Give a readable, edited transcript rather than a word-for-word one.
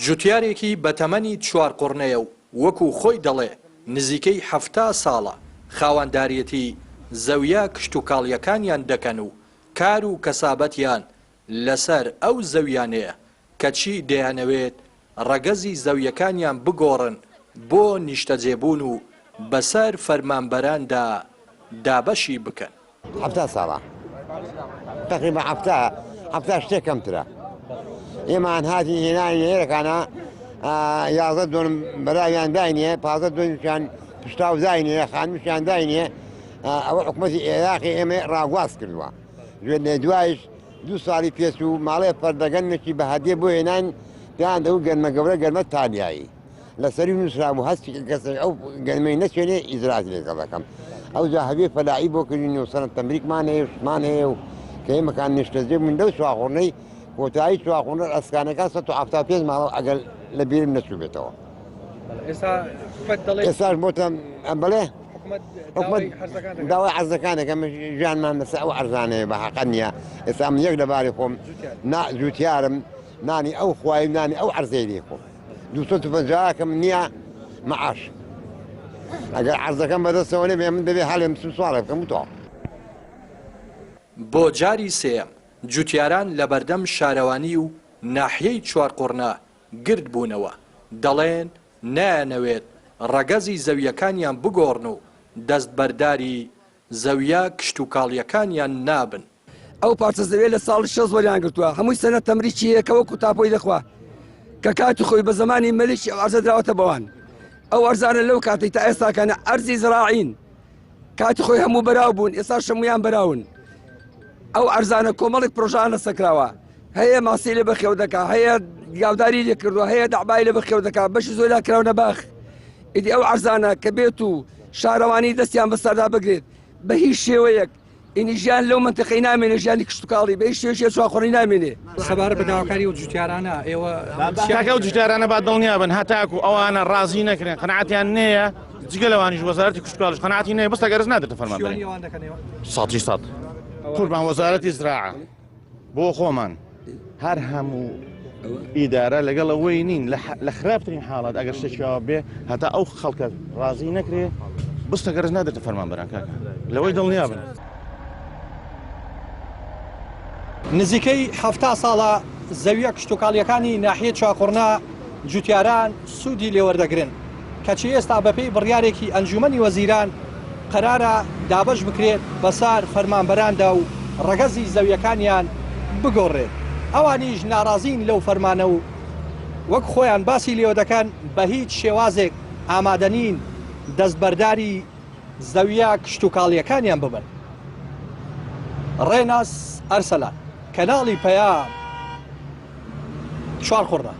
جوتیارێکی بەتەمەنی چوارقوڕنەیە و وەکو خۆی دەڵێ نزیکەی 70 ساڵە خاوەنداریەتی زەویە کشتوکاڵیەکانیان دەکەن و کار و کەسابەتیان لەسەر ئەو زەویانەیە، کەچی دەیانەوێت ڕەگەزی زەویەکانیان بگۆڕن بۆ نیشتەجێبوون و بەسەر فەرمانبەراندا دابەشی بکەن. 70 ساڵە تەقریبا 70 70 شتێک کەمترە ئێمان هاتین هێنانی هێرەکانە 11 دۆنم بەراویان داینێ 15 دۆنیشیان پشتاو داینێ خانمیشیان داینێ ئەوە حکومەتی عێراقی ئێمە ڕاگواز کردووە لێ دوایش دوو ساڵی پێچوو ماڵێ پەردەگەنمێکی بە هەدیە بۆ هێنان پێیان دەوت گەنمە گەورە گەرمە تالیایی لەسەری نووسرابوو هەستی کەسێک ئەو گەنمەی نەچێنێ ئیجرات لەگەڵ دەکەم ئەو جا هەبێ فەلاعی بۆ کردین و سەنە تەمریکمان هەیە و شتمان هەیە و کە ئێمەکان نیشتەجێ بووین لەو چواخۆڕنەی کۆتایی چواخۆڕنە ئەسکانەکان 175 ماڵە ئەگەر لە بیرم نەچووبێتەوە ئێستاش بۆتە بەڵێ حکومەت داوای عەرزەکان دەکەم ژیانمان لەسەر ئەو عەرزانەیە بە حەقە نییە ئێستا من یەک لەباری خۆم نا جوتیارم نانی ئەو خوای نانی ئەو عەرزەی لێ خۆم 250 کەم نییە معاش ئەگەر عەرزەکەم بەدەستەوە نەبێ من دەبێ هەڵێم بچم سواڵێ بکەم و تەواو. بۆ جاری سێیەم جوتیاران لەبەردەم شارەوانی و ناحیەی چوارقوڕنە گرد بوونەوە، دەڵێن نایانەوێت ڕەگەزی زەوییەکانیان بگۆڕن و دەستبەرداری زەوییە کشتوکاڵییەکانیان نابن. ئەو پارچە زەویە لە ساڵی 60 وەریان گرتووە، هەمووی سەنەد تەمریکی هەیە کە وەکو تاپۆی دەخوا کە کاتی خۆی بە زەمانی مەلیکی ئەو ئەرزە دراوەتە بەوان. ئەو ئەرزانە لەو کاتەی تا ئێستاکانە ئەرزی زراعین، کاتی خۆی هەموو بەراو بوون، ئێستاش هەموویان بەراون. ئەو ئەرزانە کۆمەڵێک پرۆژەیان لەسەر کراوە، هەیە ماسی لێ بەخێو دەکا، هەیە گاوداری لێ کردووە، هەیە دەعبای لێ بەخێو دەکا، بەشی زۆریان کراونە باخ. ئیدی ئەو عەرزانە کە بێت و شارەوانی دەستیان بەسەردا بگرێت بە هیچ شێوەیەک ئینی ژیان لەو مەنتیقەی نامێنێ، ژیانی کشتوکاڵی بە هیچ شێوەیەکی چواخۆڕی نامێنێ. سەبارەت بە داواکاری ئەو جوتیارانە ئێوە کاکە ئەو جوتیارانە با دڵنیا بن هەتاکو ئەوانە ڕازی نەکرێن قەناعەتیان نەیە جگە لەوانیش وەزارەتی کشتوکاڵیش قەناعەتی نەیە بەس ئەگەرز نادرێتە فەرمانبەری سەدی سەد قوربان وەزارەتی زراعە بۆ خۆمان هەر هەموو ئیدارە لەگەڵ ئەوەی نین لە خراپترین حاڵات ئەگەر شتێکیەوە بێ هەتا ئەو خەڵکە ڕازی نەکرێ بستە گەرز نادرێتە فەرمانبەران کاکە لەوەی دڵنیا بن. نزیکەی 70 ساڵە زەویە کشتوکاڵیەکانی ناحیەی چواقوڕنە جوتیاران سوودی لێوەردەگرن، کەچی ئێستا بەپێی بڕیارێکی ئەنجوومەنی وەزیران قەرارە دابەش بکرێت بەسار فەرمانبەراندا و ڕەگەزی زەویەکانیان بگۆڕرێت، ئەوانیش ناڕازین لەو فەرمانە و وەک خۆیان باسی لێوەدەکەن بەهیچ شێوازێک ئامادەنین دەستبەرداری زەویە کشتوکاڵیەکانیان ببن. ڕێناس ئەرسەلان، کەناڵی پەیام، چوارقوڕنە.